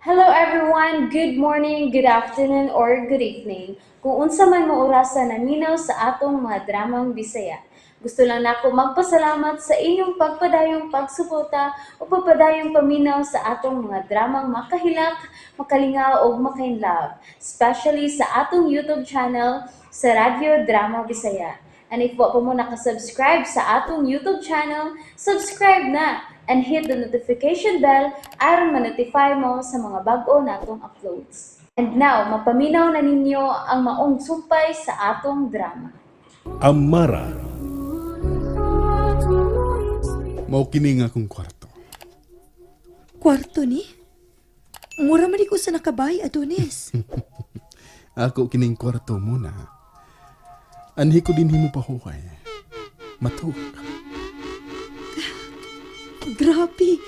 Hello everyone! Good morning, good afternoon, or good evening. Kung unsa man mo orasa naminaw sa atong mga dramang Bisaya. Gusto lang nako magpasalamat sa inyong pagpadayong pagsuporta o pagpadayong paminaw sa atong mga dramang makahilak, makalingaw ug makainlove, especially sa atong YouTube channel sa Radyo Drama Bisaya. And if wa pa mo nakasubscribe sa atong YouTube channel, subscribe na and hit the notification bell aron ma-notify mo sa mga bag-o natong uploads. And now, mapaminaw na ninyo ang maong sumpay sa atong drama. Amara. Mao kini nga akong kwarto. Kwarto ni? Mura man ko sa nakabay, Adonis. Ako kining kwarto muna. Anhi ko din himo pahuway. Matuk. Grabe.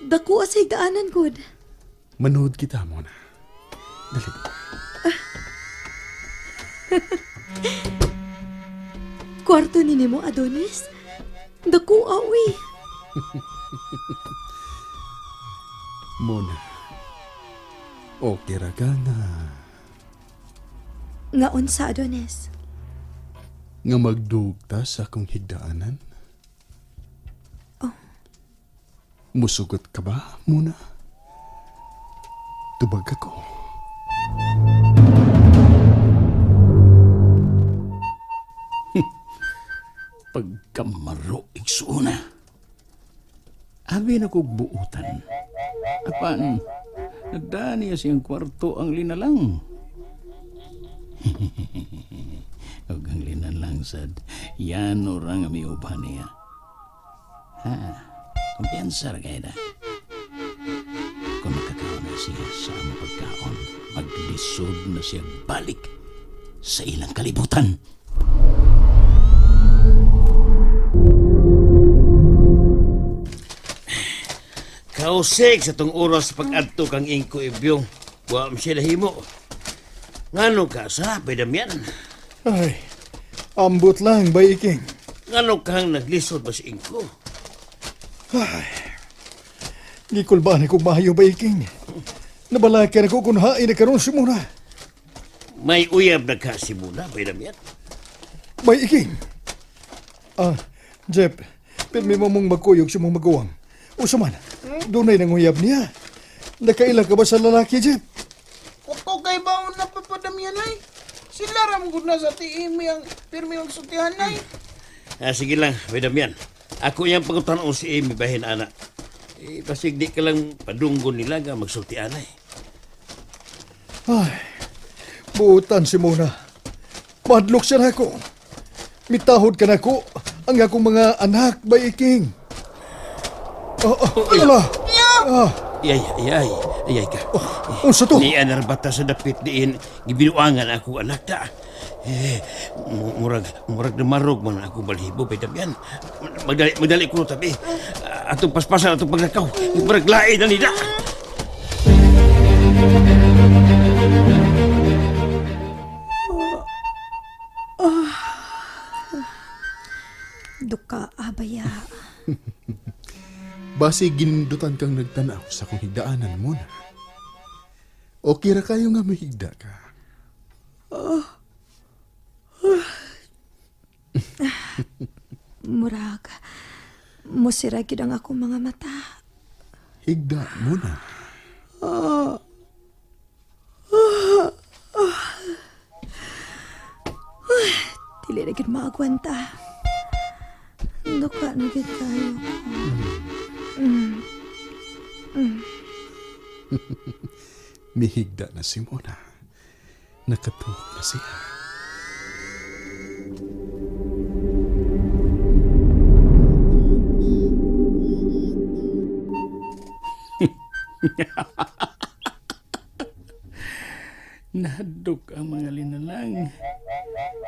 Dako sa higdaanan gud. Manood kita muna. Dali. Kwarto ni nimo, Adonis? Dako awi. Muna. Okay ra ka nga. Nga unsa, Adonis? Nga magdugta sa akong higdaanan? Oh. Musugot ka ba, Muna? Tubag ako. Pagkamaro igsuuna. Abi na kog buutan. Apan, nagdani siyang kwarto ang linalang. Ug ang linalang sad, yan orang ang miuban niya. Ha, kumpiyansa ra kay na. Kung makakaon na siya sa among pagkaon, maglisod na siya balik sa ilang kalibutan. Kausig sa tong oras pag-adto kang ingko ibyong. Wa man siya nahimo. Ngano ka sa Damian? Ay, ambot lang, bay iking. Ngano kang naglisod ba si ingko? Gikulbaan ako maayo, bay iking. Nabalakan ako kung hain na karon si Muna. May uyab na ka si Muna, Bay Damian. Bay iking. Ah, Jeff, pirmi mo mong magkuyog sa mong maguwang. Usa man, dunay nang uyab niya. Nakaila ka ba sa lalaki, Jeff? Wako kay baon na papadamian ay. Sila ram gud na sa tiimi ang pirmi ang sutihan ay. Ah, sige lang, Bay Damian. Ako iyang pagkutanong si Amy bahin ana. Eh, basig di ka lang padunggon nila nga magsulti anay. Ay, buutan si Mona. Madlok siya na ako. Mitahod ka na ko ang akong mga anak, bay iking. Oh, oh, ala. Ah, Ay, ay, ay, ay, ay ka. unsa to? Ni anarbata sa dapit diin, gibinuangan ako anak ta. Eh, murag, murag namarog man ako balhibo, Bay Damian. Magdali, magdali ko tabi. Ah, atong paspasan, atong paglakaw. Murag lain na nila. Duka abaya. Basi ginindutan kang nagtanaw sa akong higdaanan muna. Okay ra kayo nga mahigda ka. Murag. Musira gid ang akong mga mata. Higda muna. Dili na gid maagwanta. Duka na gid kayo ko. Mihigda na si Mona. Nakatuok na siya. Nahadlok ang mga linalang.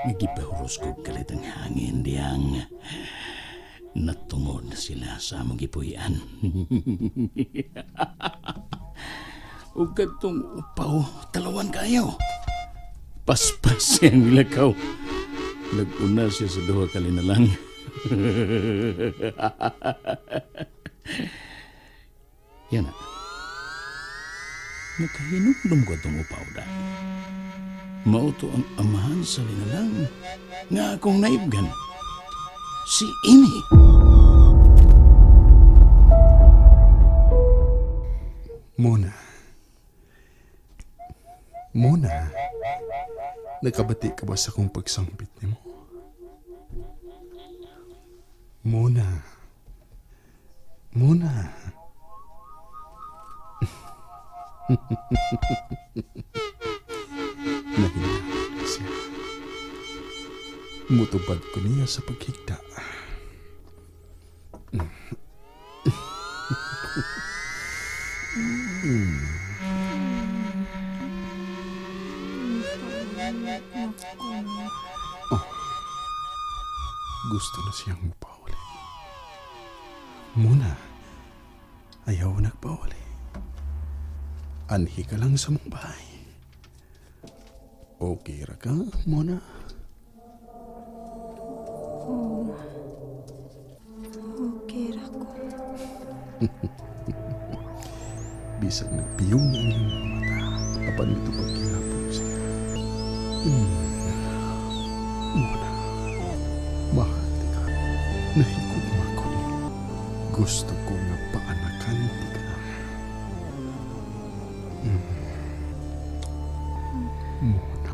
Nagipahuros ko kalit ang hangin diyang. Natungod na sila sa among gipuy-an. Ug kadtong upaw, talawan kayo. Paspas siyang nilakaw. Nag-una siya sa duha ka linalang. Yan na. Nakahinumdum ko itong upaw da. Mauto ang amahan sa linalang nga akong naibgan. Si Amy. Mona. Mona. Nakabati ka ba sa akong pagsambit nimo? Mona. Mona. Nahinaan siya. Mutubad ko niya sa paghigda. Gusto na siyang mapauli. Muna, ayaw nagpauli. Anhi ka lang sa mong bahay. Okay ra ka, Mona? Okay ra ko. Bisag nagpiyong ang iyong mga mata, apan ito paghihapon siya. Mona, mahal ti ka. Nahigugma ko niyo. Gusto ko nga paanakan ti ka. Mona.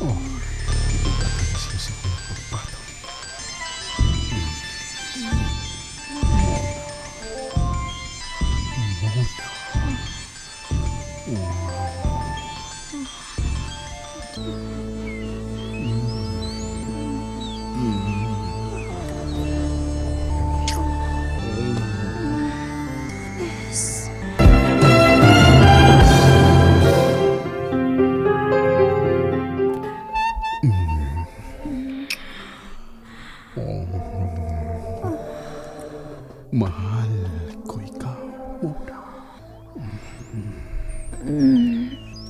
Oh, ibugatan siya sa akong pagpatong. Mona. Yes. Mahal ko ikaw, Mona.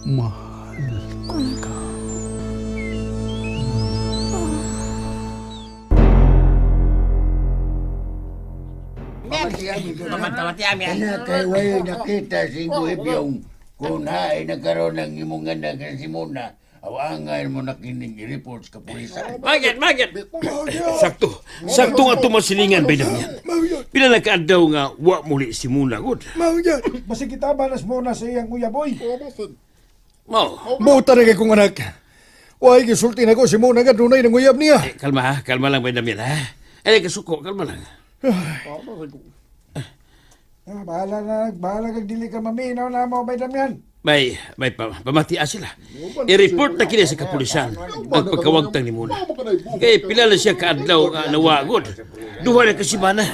Mahal ko ikaw. Kana kay way nakita si Guhibiyong kung haay nagkaroon ng imong anak nga si Mona, awangan mo na kining i-report sa kapulisan. Magyan, magyan. Sakto. Sakto nga tumasilingan bay Damian. Pila na kaadlaw nga wa muli si Muna gud. Basi kita balas muna sa iyang kuya boy. Mao. Buta na kay kong anak. Why gisulti na ko si Mona nga dunay nanguyab niya. Eh, kalma ha, kalma lang bay Damian ha. Eh, kasuko, kalma lang. Ah, bahala na, bahala kag dili ka maminaw na mo bay Damian. May, may pamatia sila. I-report na kini sa kapulisan ang pagkawagtang ni Muna. Kay pila na siya kaadlaw nga nawagod. Duha na kasimana.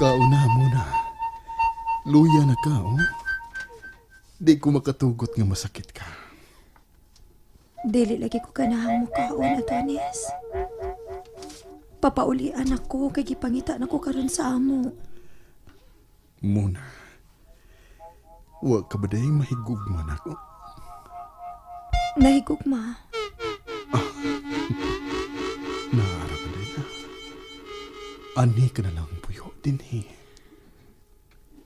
Kauna muna. Luya na ka, oh. Di ko makatugot nga masakit ka. Dili lagi ko ganahang mukaon, Adonis. Papaulian ako kay gipangita na ko karon sa amo. Muna. Wa ka ba day mahigugma na ako? Nahigugma. Naara ka day na. Ani ka na lang puyo din eh.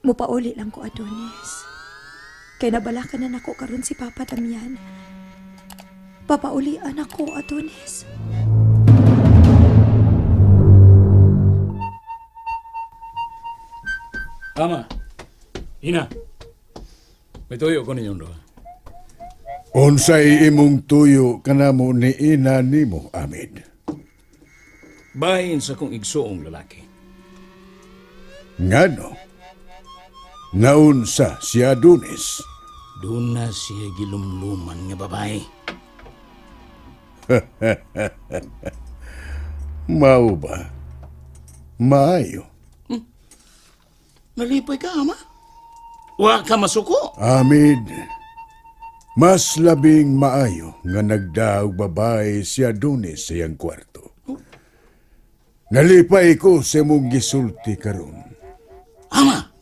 Mupauli lang ko, Adonis. Kay nabalakan na nako karon si Papa Damian. Papaulian ako, Adonis. Ama, Ina, may tuyo ko ninyong doha. Unsay imong tuyo kanamo ni ina nimo, Amid? Bahin sa kong igsuong lalaki. Ngano? Naunsa si Adonis. Doon na siya gilumluman nga babae. Mao ba? Maayo. Nalipay ka, ama. Wa ka masuko. Amid, mas labing maayo nga nagdaog babae si Adonis sa iyang kwarto. Nalipay ko sa imong gisulti karon. Ama,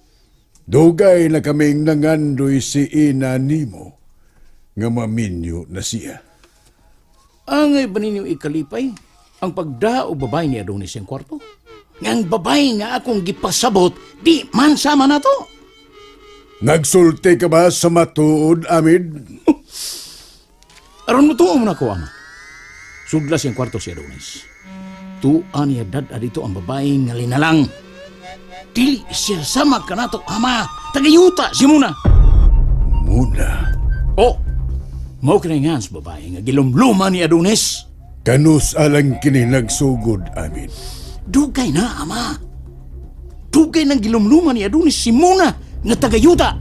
Dugay na kaming nangandoy si ina nimo nga maminyo na siya. angay ba ninyo ikalipay? Ang pagda og babae ni Adonis siyang kwarto. Nga ang babae nga akong gipasabot, di man sama na to. Nagsulti ka ba sa matuod, Amid? Aron mo tuo mo na ko, ama. Sudla siyang kwarto si Adonis. Tuan niya dad dito ang babae nga linalang. Dili siya sama ka nato, ama. Tagayuta si Muna. Muna. Oh, mao kini nga sa babae nga gilumluma ni Adonis. Kanus alang kini nagsugod, Amid. Dugay na, ama. Dugay nang gilumluma ni Adonis si Muna nga tagayuta.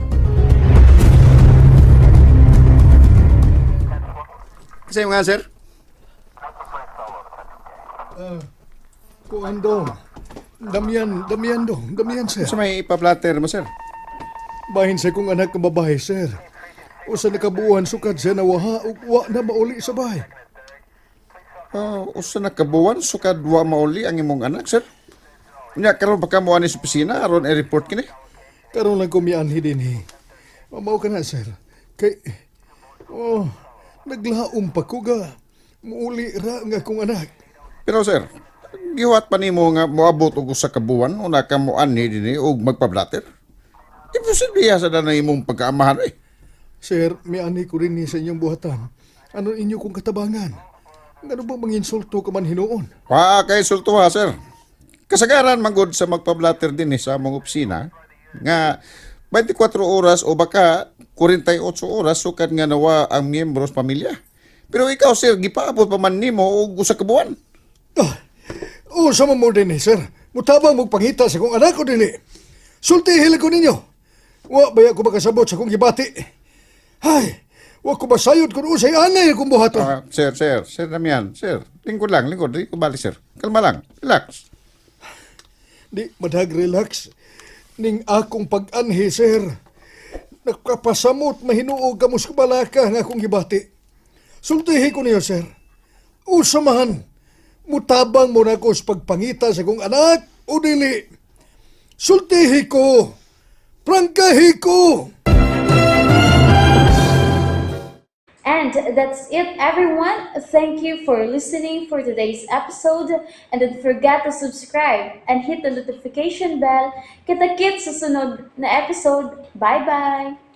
Kasi nga, sir? Kuan dong. Damian, Damian dong. Damian, sir. Sa may ipa-platter mo, sir? Bahin sa kong anak ng babae, sir. Usa nakabuuan sukad siya na waha ug wa na mauli sa bahay. Oh, usa na kabuwan sukad wa mauli ang imong anak, sir. Unya karon pa ka mo ani sa opisina aron i-report kini. Karon lang ko mianhi dinhi. Mamaw ka na, sir. Kay, oh, naglaom pa ko ga. Muuli ra nga akong anak. Pero sir, gihuwat pa nimo nga moabot og usa ka buwan una ka mo anhi dinhi og magpa-blatter. Imposible ya sa na imong pagkaamahan eh. Sir, mianhi ko rin ni sa inyong buhatan. Ano inyo kong katabangan? Ngano ba manginsulto ka man hinuon? Wa kay sulto ha, sir. Kasagaran manggod sa magpa-blatter dinhi sa among opisina nga 24 oras o baka 48 oras sukad nga nawa ang miyembro sa pamilya. Pero ikaw sir, gipaabot pa man nimo og usa ka buwan. Ah, usa man mo din eh, sir. Mutabang mong pangita sa kong anak ko dili. Sultihin ko ninyo. Wa baya ko makasabot sa kong gibati. Ay, wa ko basayod kung usay anay akong buhaton. Ah, sir, sir, sir Damian, sir. Lingkod lang, lingkod. Di ko balik, sir. Kalma lang. Relax. Di madag relax. Ning akong pag-anhi, sir. Nakapasamot mahinuog kamo sa balaka nga akong gibati. Sultihi ko niyo, sir. Usamahan. Mutabang mo na ko sa pagpangita sa kong anak o dili. Sultihi ko. Prangkahi ko. And that's it, everyone. Thank you for listening for today's episode. And don't forget to subscribe and hit the notification bell. Kita-kits sa sunod na episode. Bye-bye!